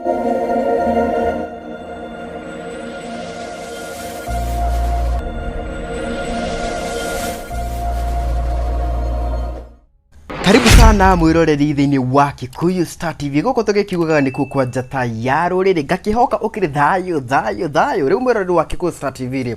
Karibu sana mwiroreri thiini wa Kikuyu Star TV guku tugikiugaga nikuo kwa njata ya ruriri ngakihoka ukiri thayo thayo thayo. Riu mwiroreri wa Kikuyu Star TV ri,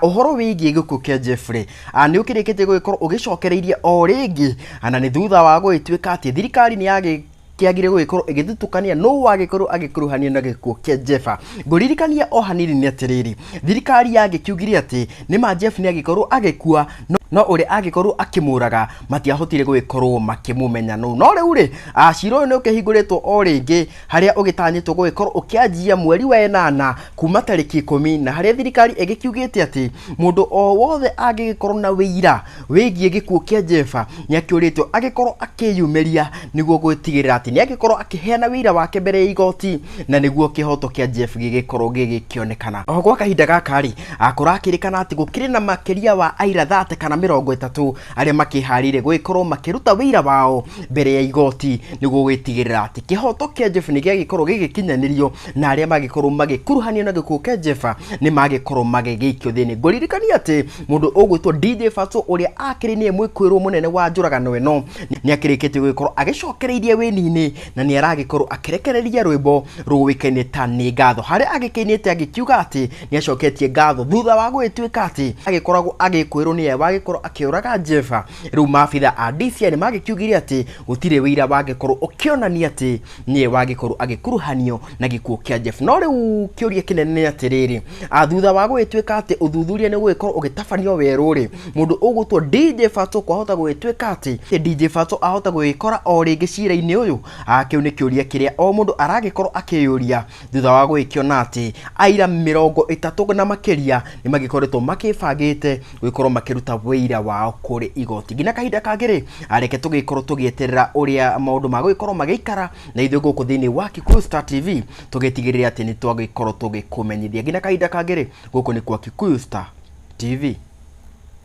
uhoro wigie gikuo kia Jeffrey ni ukirikitie gugikorwo ugicokereirie o ringi, na ni thutha wa gugituika ati thirikari ni yagi kĩagire gũgĩkorwo ĩgĩthutũkania nũ wagĩkorwo agĩkuruhanio na gĩkuũ kĩa Jeff. Ngũririkania o hanini nĩ atĩrĩrĩ, thirikari yagĩkiugire atĩ nĩ ma Jeff nĩ agĩkorwo agĩkua, no ũrĩa agĩkorwo akĩmũraga matiahotire gũgĩkorwo makĩmũmenya nũ. No rĩu rĩ, cira ũyũ nĩ ũkĩhingũrĩtwo o rĩngĩ harĩa ũgĩtanyĩtwo gũgĩkorwo ũkĩanjia mweri wa 8 kuma tarĩki 10, na harĩa thirikari ĩgĩkiugĩte atĩ mũndũ o wothe angĩgĩkorwo na wĩira wĩgiĩ gĩkuũ kĩa Jeff nĩ akĩũrĩtio agĩkorwo akĩyumĩria nĩguo gũtigĩrĩra atĩ nĩ agĩkorwo akĩheana wĩira wake mbere ya igoti na nĩguo kĩhoto kĩa Jeff gĩgĩkorwo gĩgĩkĩonekana. Oho gwa kahinda gaka rĩ, kũrakĩrĩkana atĩ gũkĩrĩ na makĩria wa aira 30 kana 30 arĩa makĩharĩire gũgĩkorwo makĩruta wĩira wao mbere ya igoti nĩguo gũgĩtigĩrĩra atĩ kĩhoto kĩa Jeff nĩ gĩagĩkorwo gĩgĩkinyanĩrio na arĩa magĩkorwo magĩkuruhanio na gĩkuũ kĩa Jeff nĩ magĩkorwo magĩgĩikio thĩinĩ. Ngũririkania atĩ mũndũ ũgwĩtwo DJ Fatxo ũrĩa akĩrĩ nĩye mwĩkũĩrwo mũnene wa njũragano ĩno nĩ akĩrĩkĩtie gũgĩkorwo agĩcokereirie wĩni-inĩ na nĩ aragĩkorwo akĩrekereria rwĩmbo rũĩkaine ta nĩ ngatho, harĩa agĩkĩinĩte agĩkiuga atĩ nĩ acoketie ngatho thutha wa gũgĩtuĩka atĩ agĩkoragwo agĩkwĩrwo nĩye wagĩkorwo akĩũraga Jeff. Rĩu maabitha a DCI nĩ magĩkiugire atĩ gũtirĩ wĩira wagĩkorwo ũkĩonania atĩ nĩye wagĩkorwo agĩkuruhanio na gĩkuũ kĩa Jeff. No rĩu kĩũria kĩnene nĩ atĩrĩrĩ, thutha wa gũgĩtuĩka atĩ ũthuthuria nĩ gũgĩkorwo ũgĩtabanio werũ rĩ, mũndũ ũgwĩtwo DJ Fatxo kwahota gũgĩtuĩka atĩ DJ Fatxo ahota gũgĩkora o rĩngĩ cira-inĩ ũyũ. Kĩu nĩ kĩũria kĩrĩa o mũndũ aragĩkorwo akĩyũria thutha wa gũgĩkĩona atĩ aira 30 na makĩria nĩ magĩkoretwo makĩbangĩte gũgĩkorwo makĩruta wĩira wao kũrĩ igoti. Nginya kahinda kangĩ rĩ, reke tũgĩkorwo tũgĩeterera ũrĩa maũndũ magũgĩkorwo magĩikara na ithuĩ gũkũ thĩinĩ wa Kikuyu Star TV tũgĩtigĩrĩra atĩ nĩ twagĩkorwo tũgĩkũmenyithia. Nginya kahinda kangĩ rĩ, gũkũ nĩ kwa Kikuyu Star TV.